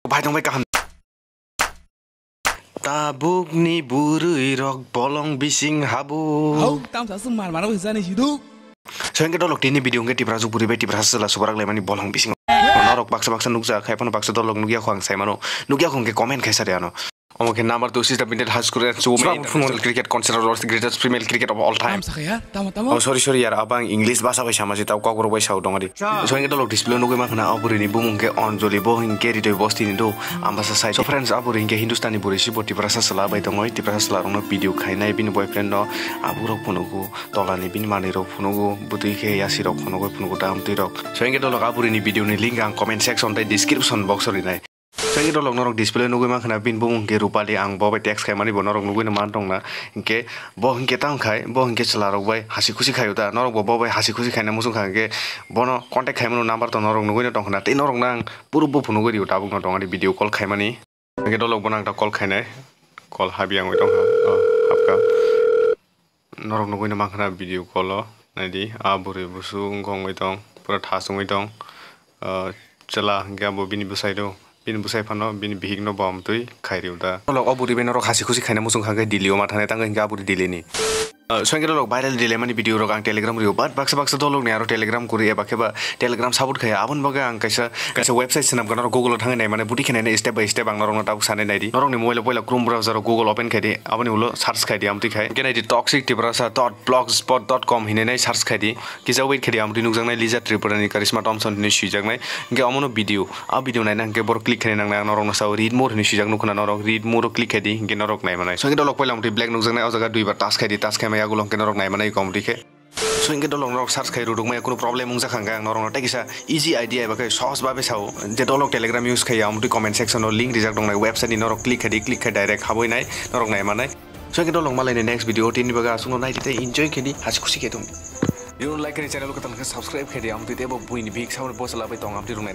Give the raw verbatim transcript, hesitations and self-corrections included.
Bai tong bai kaham. Tabukni bwrwi rok bolong bising habo. Hau, tamsa swng mar mano hwnjani siduk. So hingke dolok tini video hingke Tiprasa bwrwi bai Tiprasa chwla subrak laimani bolong bising. Norok baksa baksa nukjak, hai phano baksa dolok nukya kho ang sai mano. Nukya kho hingke comment khai sari ano. Omo khe number two sister binded high school and so many international cricket considered as the greatest female cricket of all time. Tamsa khe ya, tamo tamo. Oh, sorry, sorry, yar, abang English basa bai sama si tau kokborok bai sao dong ari. So hingke dolok display nugui makhna o bwrwi ni bumung khe Anjali, bo hingke Ridoi Bosti ni do, Ambasa side. So friends, a bwrwi hingke Hindustani bwrwi si bo Tiprasa chwla bai tongoi, Tiprasa chwla rokno video khainai, bini boyfriend no aburok phunugo, tolani bini manwi rok phunugo, bwtwi khe yasi rok phunugo, phunugo da amtwi rok. So hingke dolok a bwrwi ni video ni link ang comment section tei description box o rinai. Sengke dolok norok display nugui mankha na, bini bumung hingke Rupali, ang bo bai text khaimani bo norok nugui no man tong na, hingke bo hingke tang khai, bo hingke chwla rok bai hasi khusi khaio da, norok bo bo bai hasi khusi khaina muchung kha hingke bono contact khaimano number to norok nugui no tong khna, tei norok no ang proof bo phunugui rio tabuk no tong ani video call khaimani. Hingke dolok bono ang ta call khainai, call habi ang oi tong kha, oh, hapka. Norok nugui no mankha na video call o, naidi, a bwrwi busu wngkha wngwi tong, pura thas wngwi tong. Ah, chwla hingke abo bini bwsai do, bini bwsai phano bini bihik no bo amtwi khai rio da. Tolok o bwrwi bai norok hasi khusi khaina muchung kha hingke Delhi o ma thangnai, tang hingke a bwrwi Delhi ni. Ah, so hingke dolok viral Delhi mani video rok ang Telegram rio, but baksa baksa dolok ni aro Telegram kuri eba khe ba Telegram support khaya, aboni bagwi ang kaisa, kaisa website swnam gana Google o thangwi nai mane, buti khe nai step by step ang norok no tabuk sanai nai di. Norok ni mobile o poila Chrome browser o Google open khai di, aboni ulo search khai di, amtwi khai. Hingke nai di toxic tiprasa dot blogspot dot com hinwi nai search khai di. Kisa wait khai di, amtwi nukjaknai Lisa Tripura ni Karishma Thompson hinwi swijaknai. Hingke omono video, a video naina hingke borok click khai nang nai, norok no sao read more hinwi swijak nukho na norok, read more o click khai di, hingke norok nai manai. So hingke dolok poila amtwi black nukjaknai, o jaga duibar touch khai di, touch khai ma yagulo hingke norok nai manai comedy khe. So hingke dolok norok search khai rwrwk maya, kunu problem wngjakha hingke ang norok no tei kisa easy idea eba khe sohos babe sao, je dolok Telegram use khai ya, amtwi comment section o link rijak dongnai website ni, norok click khai di, click khai direct habwi nai, norok nai manai. So hingke dolok malai ni next video, tini bagwi aswk no nai di tei enjoy khai di, hasi khusi khe tong di. Video no like khai di, channel o kwtal khe subscribe khai di, amtwi tei bo buini bihik sao bo chwla bai tong amtwi rwng nai.